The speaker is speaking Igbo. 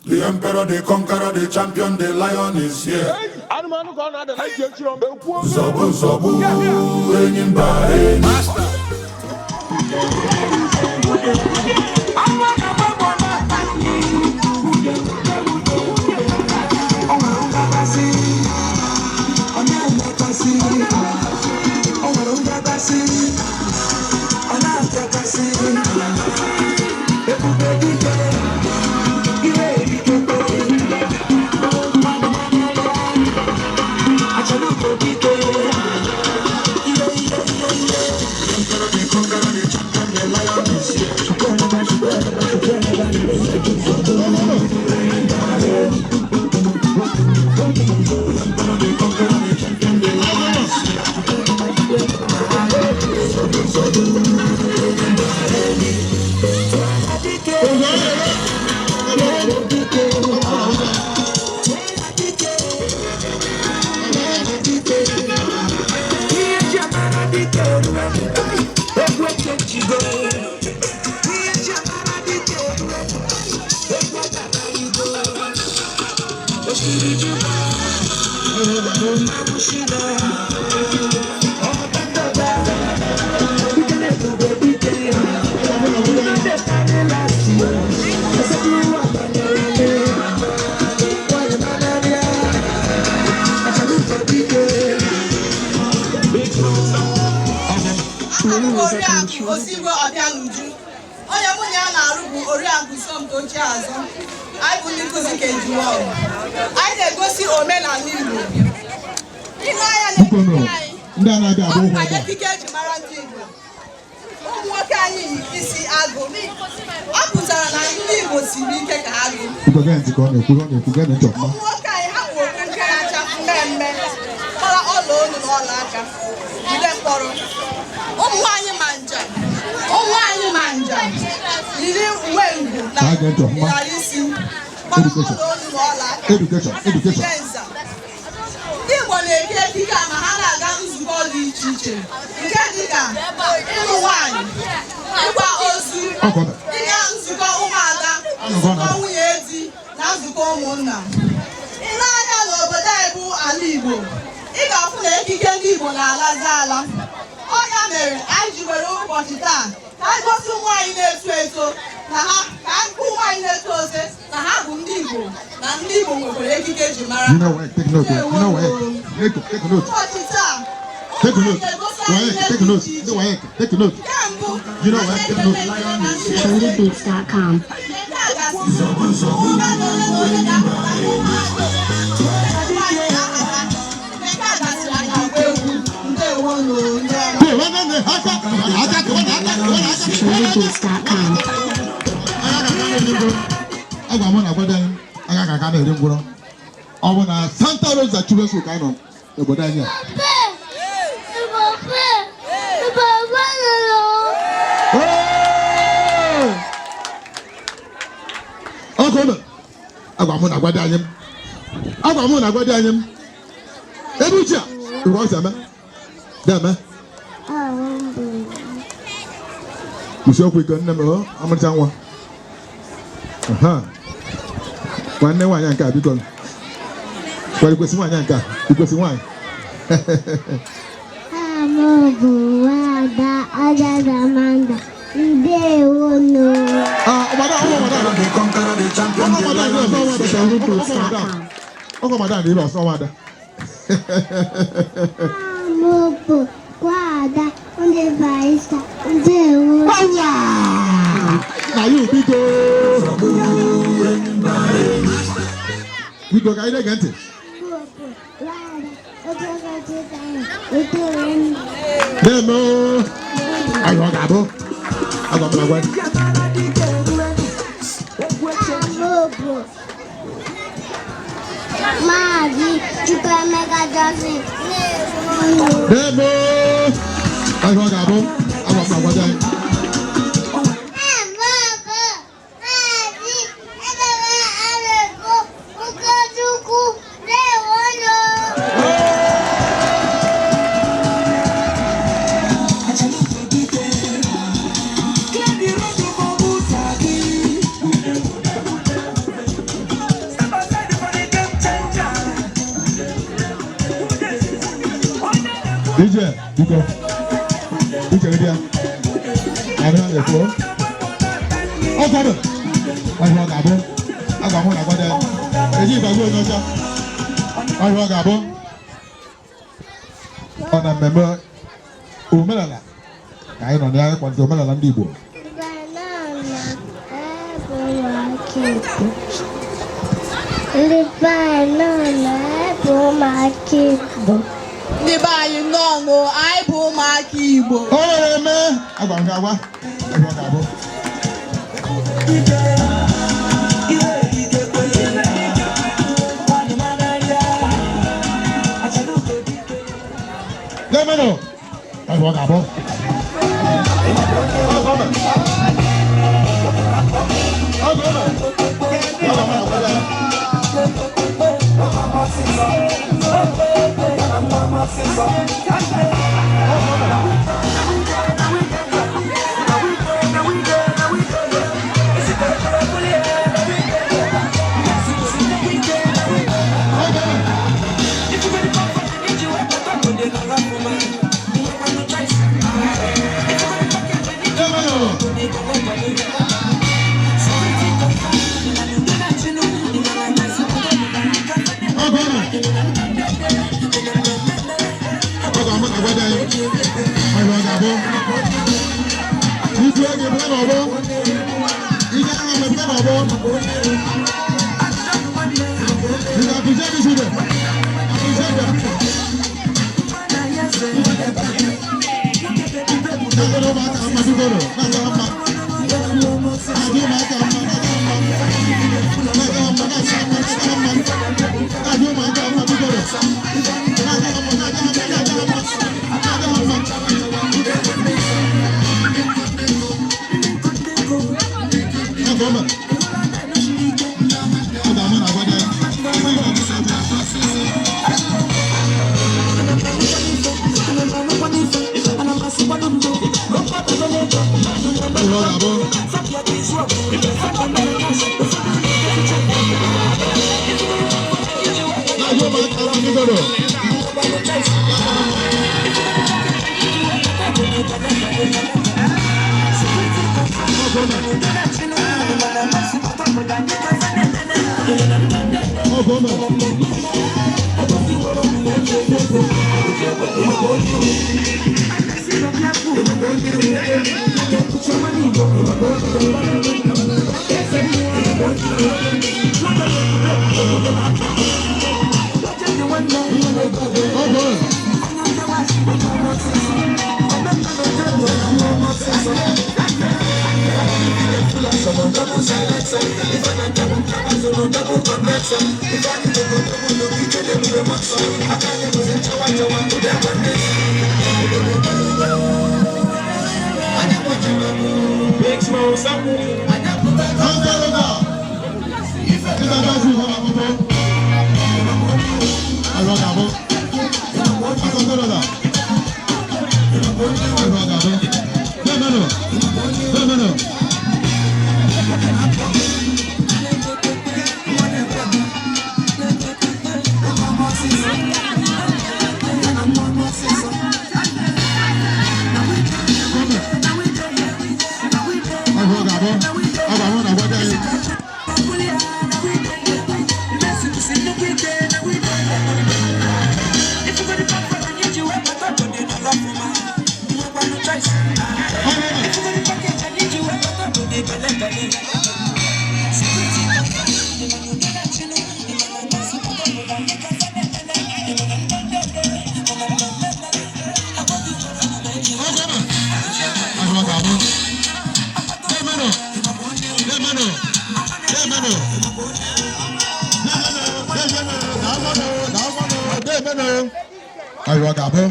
The emperor, the conqueror, the champion, the lion is here. Anụmanụ ka ọ na-ada na ntị echiri ọma ekwu. Nzọgbu nzọgbu, enyi mba enyi. Aha m bụ Oriakụ Osigwe Ọbịanuju. Onye mụ na ya na-arụ bụ Oriakụ Somtochi Azụ. Anyị bụ ndị nkụzi KG1. Anyị na-egosi omenala Igbo. Ile anya Biko n'ekike nụ, anyị, ndị a na-abịa ọ abụ ụgwọ bụkwa ebe a. ekike eji mara ndị Igbo. Ụmụ nwoke anyị yi isi agụ. Ọ pụtara na ndị Igbo siri ike ka agụ. Biko gee ntị ka ọ na-ekwu, ọ na-ekwu, gee ntị ọfụma. Ụmụ nwoke anyị ha bụ okpu nke na-acha mmemme, kpara ọla olu na ọla aka, jide mkpọrọ. Ụmụ nwaanyị ma nja, ụmụ nwaanyị ma nja yiri uwe ngwu na Ha gee ntị ọfụma. ịghara isi, kpara Education. ọla olu na ọla aka, Education, education. jide nza. Ndị Igbo na-eke ekike a ma ha na-aga nzukọ dị iche iche, nke dịka ịlụ nwaanyị, ịkwa ozu, Ọ ka ọ mere. ịga nzukọ ụmụada, Nzukọ nzukọ na-ada. nwunye di na nzukọ ụmụnna. Ile anya n'obodo anyị bụ ala Igbo, ị ga-afụ na ekike ndị Igbo na-alazi ala. Ọ ya mere anyị ji were ụbọchị taa ka anyị gosi ụmụ anyị na-eto eto na ha, ka anyị hụ ụmụ anyị na-eto eto na ha bụ ndị Igbo, na ndị Igbo nwekwara ekike eji mara You ha. know what? Take note. You know what? Take note. Ụbọchị taa, ụmụ Take anyị note. na-egosi anyị WAEC, ihe take dị note. iche Ndị iche. WAEC, take note. Nke mbụ, You know what? Take note. trendybeats.com. Nke a gasị, mmadụ ole na ole ga-apụta. Nke a gasịrị, anyị agba egwu. Ndewonu, ndị ọma. Kewanụ aka, aka, kewanụ aka, kewanụ aka. trendybeats.com. Agwa mụ na agwado anyị aga ka aka na-eri ngwụrọ. Ọ bụ na Santa Rosa Children's School ka anyị nọ n'obodo anyị a. Hey! Ọkụ ụlọ. Agwa mụ na agwado anyị m. Agwa mụ na agwado anyị m. Ebe uche a, ịhụrụ ọ si eme? Deme. Kwụsị okwu ike nne m o, ọmarịcha nwa. Aha. Nwanne nwaanyị a nke a, biko. Gwara ikwesị nwaanyị a nke a, ikwesị nwaanyị. Aha m bụ Nwada Ajadamanda. Ndewonu. Ah, ọmọdé, ọmọ ọmọdé. The conqueror, the champion, Ọkọ the ọmọdé, lion ọmọ is ọmọdé, here. ọkọ ọmọdé. Ọkọ ọmọdé na ịlọ ọsọ ọmọdé. Aha m bụ Nwada Ndị Barista. Ndewo. Na you, biko. Biko ka anyị na-ege ntị. Bụ Nwada Otogochitanya. Na-eme o. Anyị ọ ga-abụ. Agwa m na agwa. Aha m bụ Maazị Chukwuemeka Johnson. Ndewonu. Na-eme o. Anyị ọ ga-abụ. Agwa m na agwa dị anyị. Aha m bụ Maazị Edebe Areko Ụkọchukwu. Ndewonu. Ije, biko. Uche gị bịa. Anyị na-ekwu. Ọ kwado. Ọhịa ọ ga-abụ. Agwa mụ na agwada ya. Eji ịgbagbo onye ọcha. Ọhịa ọ ga-abụ. Ọ na mmemme omenala ka anyị nọ na ya ịkwalite omenala ndị Igbo. Banana bụ ụmụaka Igbo. Ndị banana bụ ụmụaka Igbo. Ndị be anyị, nnọọ, anyị bụ ụmụaka Igbo. O nwere eme agwa m gị agwa. Ọhịa ọ ga-abụ. Lemenụ. Ọhịa ọ ga-abụ. Ọ gọọmenti. Ọ gọọmenti. Ọ gọọmenti agwa ya. Lemenụ. Ọ gọọmenti. Ọ ga-amụ na agwada ya. Ọhịa ọ ga-abụ. Ifu ego ebule n'ọgbọ. Ije agha ebule n'ọgbọ. You can appreciate these children. Appreciate them. Na-agwado ụmụaka mma, biko nụ. Na-aga mma. Na-adị ụmụaka mma, na-aga mma. Na-aga mma, na-aga mma, na-aga mma. Na-adị ụmụaka mma, biko nụ. Na-aga mma, na-aga mma, na-aga mma. Na-aga mma. Ọgọ mma. Ọ ga-ama na agwada ya. Ihe ọ ga-abụ. Na-adị ụmụaka mma, biko nụ. Ọgọ mma. Ọgọ mma. Kansaloga. Nígbà bá sì wọ́n àkọ́kọ́. Ọ̀rọ̀ gàbó. Kansaloga. Ọ̀rọ̀ gàbó. Bẹ́ẹ̀ mẹ́nu. Bẹ́ẹ̀ mẹ́nu. Ọ̀rọ̀ gàbó. Ọ̀rọ̀ àwọn àgbàdo yìí. Ọ̀rọ̀ gàbó. Bẹ́ẹ̀ mẹ́nu. Bẹ́ẹ̀ mẹ́nu. Bẹ́ẹ̀ mẹ́nu. Bẹ́ẹ̀ mẹ́nu. Bẹ́ẹ̀ mẹ́nu. Bẹ́ẹ̀ mẹ́nu. Ọ̀rọ̀ gàbó.